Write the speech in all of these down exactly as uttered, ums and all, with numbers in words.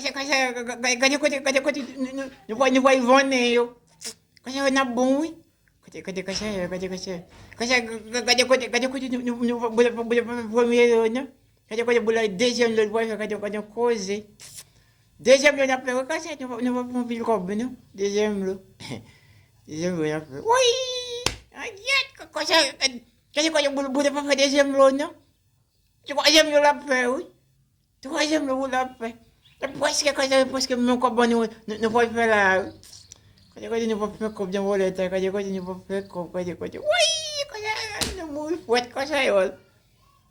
Kòchè, kòchè, gade kote, gade kote nou pral vannen yo. Kòchè, n ap bon wi. Gade, gade, kòchè, gade, kòchè. Kòchè, gade kote, gade kote nou pral fè premye yo non. Gade kote boul la dezyèm lo l pral fè, gade, gade koze. Dezyèm lo n ap fè wi, kòchè, nou pa pran pil kòb non. Dezyèm lo. Dezyèm lo n ap fè. Wi! Ayèt, kòchè, gade kote boul la pral fè dezyèm lo non. Twazyèm yo l ap fè wi. Twazyèm yo l ap fè. E prèske kòchè, prèske menm kòb ban nou, nou pral fè la wi. Kòchè, kòchè, nou pral fè kòb jan vòlè ta, kòchè, kòchè, nou pral fè kòb, kòchè, kòchè. Wi, kòchè, nou mouri fwèt, kòchè, yo.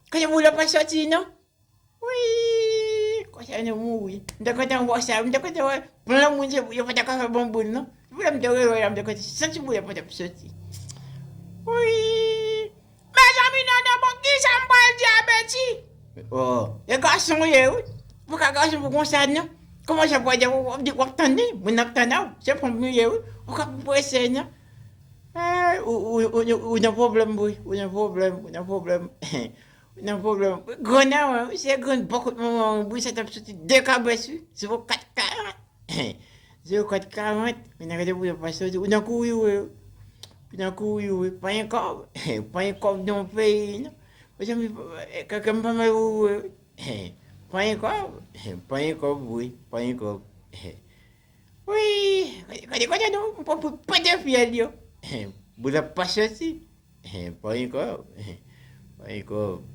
Kòchè, boul la pa sòti non. Wi, kòchè, nou mouri. M te kontan wè sa, m te kontan wè. Plan moun se yo pa ta ka fè bon boul non. Boul la m te rele, m te kontan santi boul la pa ta sòti. Wi. Mezanmi, non, non, bon, kisa m pral di a Beti? Oh, e gason w ye, wi. Pou ka gason pou konsa, non. Kòman sa pral di, w ap di, w ap tann li, moun ap tann ou. Se ponp nou ye, wi. Ou ka pou prese, non. Eh, ou, ou, ou, ou nan pwoblèm, wi. Ou nan pwoblèm, ou nan pwoblèm. Ou nan pwoblèm. Grann nan, wi, se grann bòkòt manman, wi, sa t ap soti de kabès, wi. Se pou kat karant. Zewo kat karant, men nan gade pou yo pa soti. Ou nan kouri, wi. Ou nan kouri, wi. Pa gen kòb. Pa gen kòb nan yon peyi, non. Mezanmi, kè m pa mal, wi. Pa gen kòb. Pa gen kòb, wi. Pa gen kòb. Wi. Gade, gade, gade, non. M pran pou pete fyèl yo. Boul la pa soti. Pa gen kòb. Pa gen kòb.